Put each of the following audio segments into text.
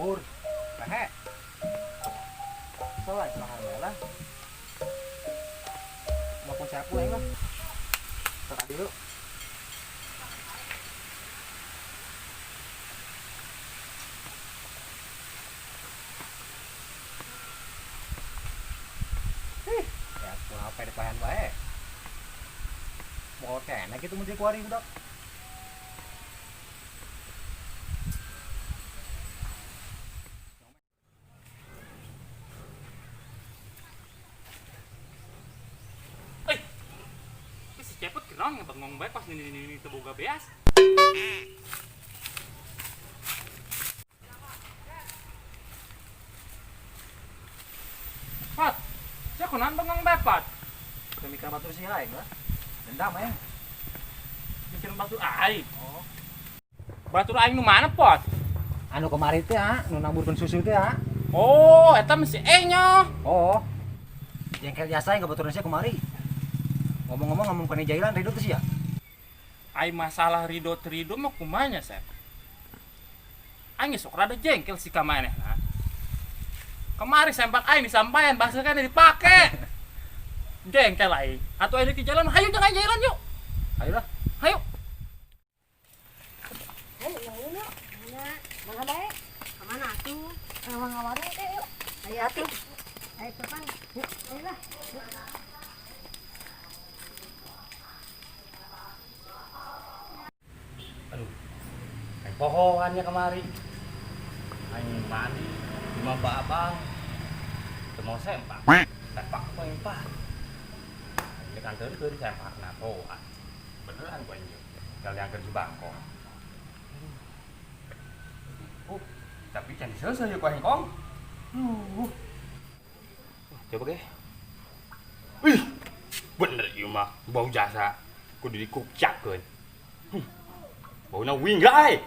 Nganggur. Pehe. Kesel lah, selahan bae lah. Nelfon siapa aing lah. Tadi dulu. Ih, ya kurang apa dipahan bae. Mau kena gitu mun kuari budak. Eh, si Cepot kenal nggak bengong bae pas nini-nini teu boga beas. Pat, sia kunaon bengong bae, Pat? Mikir batur sih aing lah. Dendam aing. Mikir batur aing. Oh. Batur aing nu mana, Pot? Anu kemari teh, ah, nu namburkeun susu teh, ah. Oh, eta mah si Enyo. Oh. Jengkel jasa yang kebetulan sih kemari. Ngomong-ngomong ngomong kene jailan Ridho tuh sih ya. Ai masalah Ridho Trido mah kumanya, Sep. Aing sok rada jengkel si kamanehna. Kemari sempak aing disampaian bahasa kan dipake. Jengkel aing. Atuh aing di jalan, hayu jangan jalan yuk. Ayolah. Hayu. Ayo, yuk, yuk. Mana? Mana bae? Kemana atuh? Emang ngawarung teh yuk. Ayo atuh. Ayo tepan. Yuk, ayo lah. Aduh, aing pohoannya kemari. Aing mandi, lima babang. Teu mau sempak. Sempak ku aing pak. Aing di kantor keur sempak na pohoan. Beneran ku aing ieu. Tinggal diangker di bangkong. Oh, tapi can diseuseuh ieu ku aing kong. Coba ge. Wih, bener ieu mah bau jasa. Kudu dikukcakeun. Baunya winggai.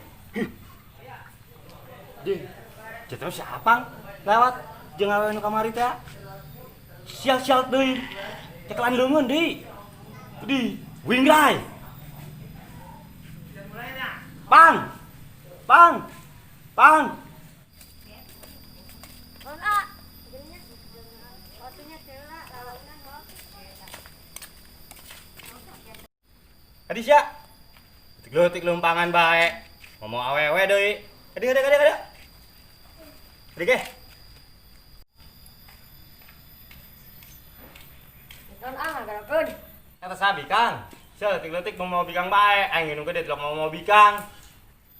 Dih, jatuh siapa lewat jeung awewe nu kamari teh. Sial-sial deui. Cekelan leungeun deui. Di, winggai. Pang. Pang. Pang. Bon, ah. Waktunya teu lalaunan ho. Adi sia. Leutik lumpangan bae. Ngomong awewe deui. Adi adi adi adi. Adi ge. Don ah ngagarakeun. Eta sabi Kang. Sia leutik-leutik mau bikang bae. Aing nu gede telok mau bikang.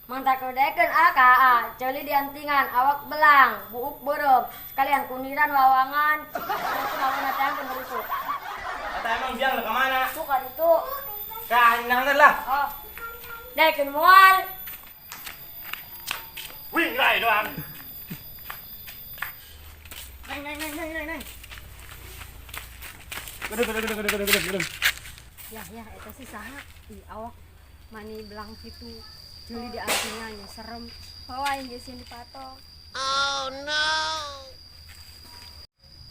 Mantap kedekeun ah ka ah. Ceuli diantingan, awak belang, buuk beureum, sekalian kuniran wawangan. Itu teh pun berusuk. Eta emang biang ke mana? Tuh kan itu. Ka nangan lah. Oh. Dekeun moal. Wing rai doang. Neng neng neng neng neng neng. Gede gede gede gede gede gede. Ya ya eta sih saha? Ih awak mani belang kitu. Ceuli diantingan serem. Oh aing geus sieun dipatok.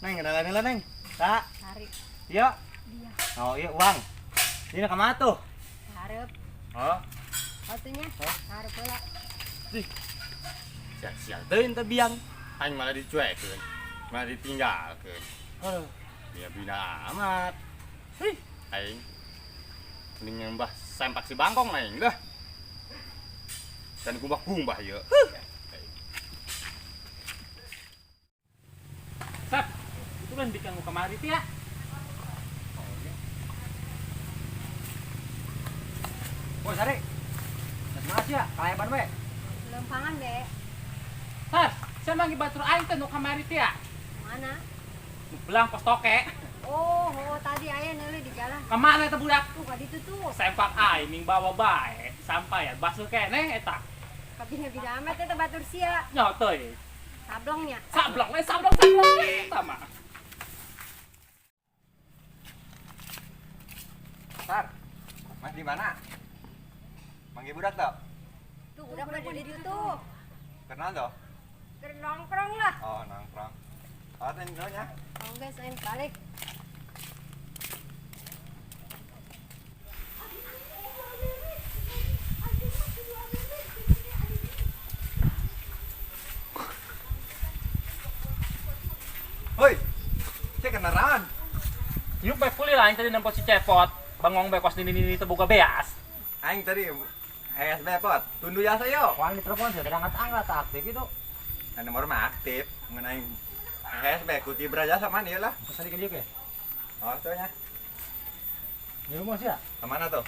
Neng, kenalan lah neng. Tak. Tarik Iya. dia Oh iya uang. Ini ka mana tuh? hareup. Oh. Waktunya hareup heula. Sial-sial teuing teh biang. Aing malah dicuekeun. Malah ditinggalkeun. Aduh, ya bina amat. Hih, aing mending nyembah sempak si bangkong aing dah. Dan gumbah-gumbah ieu. Sep, itu kan bikang nu kamari teh ya. Oh, Sari. Semangat ya, kalayaban we. Lempangan be. Sar, sia manggih batur aing teh nu kamari teh ya. Mana? Nu belang pos toke. Oh, oh tadi aya neuleuh di jalan. Kamana eta budak? Tuh ka ditu tuh. Sempak aing ming bawa bae sampai ya basuh keneh eta. Kabina-bina amat eta batur sia. Nya teuy. Sablongnya. Sablong we sablong sablong eta mah. Sar. Mas di mana? Manggil budak tuh? Tuh budak mah di ditu tuh. Kenal tuh? Keur nongkrong lah. Oh, nongkrong. Oh, teh nya. Oh guys, aing balik. Duduk bae pulih lah aing tadi nempo si Cepot. Bangong bae kos nini-nini teu boga beas. Aing tadi HSB pot. Tundu jasa yo. Wah, di telepon sih, ada angkat-angkat tak aktif itu. Nah, nomor mah aktif mengenai HSB kutibra jasa mana ya lah. Terus tadi ke dia ke? Oh, tuh nya. Di rumah sih ya? Kemana tuh?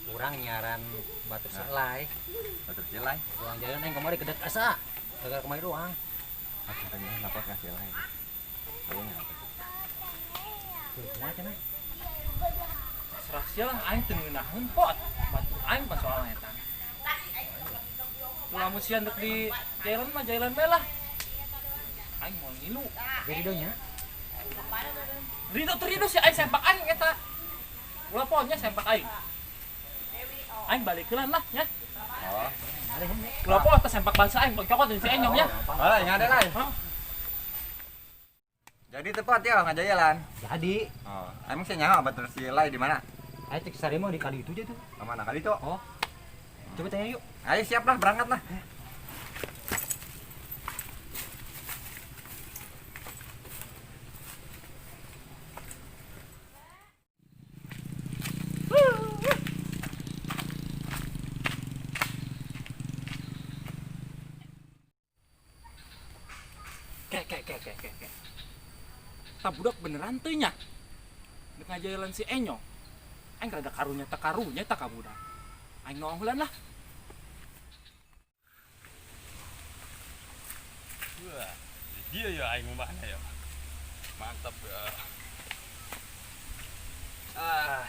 Kurang nyaran batu selai. Batu selai. Kurang jalan aing kemari kedek asa. Gagal kemari doang. Aku tanya lapor ke selai. Kayaknya apa? Tuh, kumaha cenah? Serah sia lah aing teu ngeunaheun pot. Batu aing pan soalna eta. Lamun sia ndek di jalan mah jalan bae lah. Aing mau ngilu. Jadi donya. Rido teu rido si aing sempak aing eta. Ulah pohonya sempak aing. Aing balik heula lah nya. Oh. Ulah poho teh sempak bangsa aing bang cokot jeung si Enyong nya. Oh, yang ada lah. Hah? Jadi tepat ya ngajalan. Jadi, Oh, emang sih nyaho batu selai di mana? ayo cek sari mah di kali itu aja tuh. Kemana kali tuh? Oh. Coba tanya yuk. Ayo siap lah berangkat lah. Ke ke ke ke ke ke. Tah budak beneran teu nya. Dek ngajalan si Enyong. Aing rada karunya teh karunya tah ka budak. Aing noong heulaan lah. Wah, dia ya aing ngumbahna ya. Mantap ya. Ah.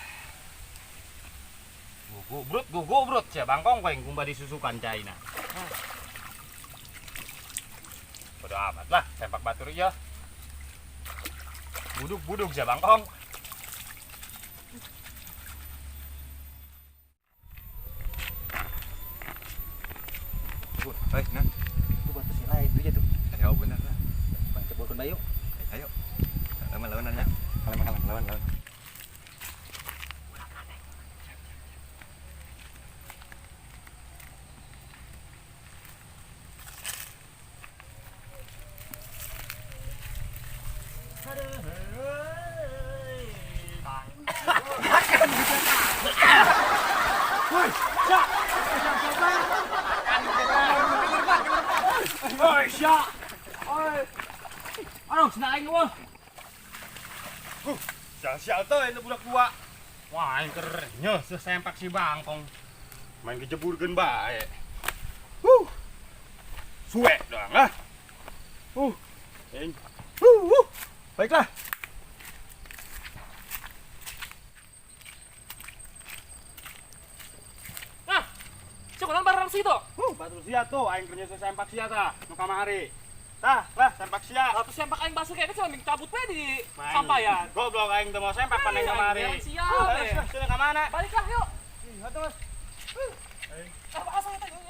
Gogobrot, gogobrot sia bangkong kowe ngumbah disusukan caina. Bodo amat lah, sempak batur ya. Buduk-buduk sia bangkong. Hei, nah. Itu batu selai itu aja tuh. Ayo bener lah. Bang cebolkeun bae yuk. Ayo. Lawan lawan nya. Lawan lawan lawan lawan. Oi, sia. Oi. Aduh, cenah aing eueuh. Sial-sial tuh itu budak dua. Wah, aing kerennya sempak si bangkong. Main kejeburkeun bae. Huh. Suwe doang lah. Aing. Huh. Baiklah. Nah, cok naon barang situ? Batu sia tuh aing kerja sempak sia tah nu kamari. Tah, lah sempak sia. Atuh sempak aing basuh kayaknya cuma cabut we di sampaian. Goblok aing teu mau sempak pan aing kamari. Aing sial Terus deh. sini ka mana? Baliklah yuk. Iya terus. Ah, asal eta yuk.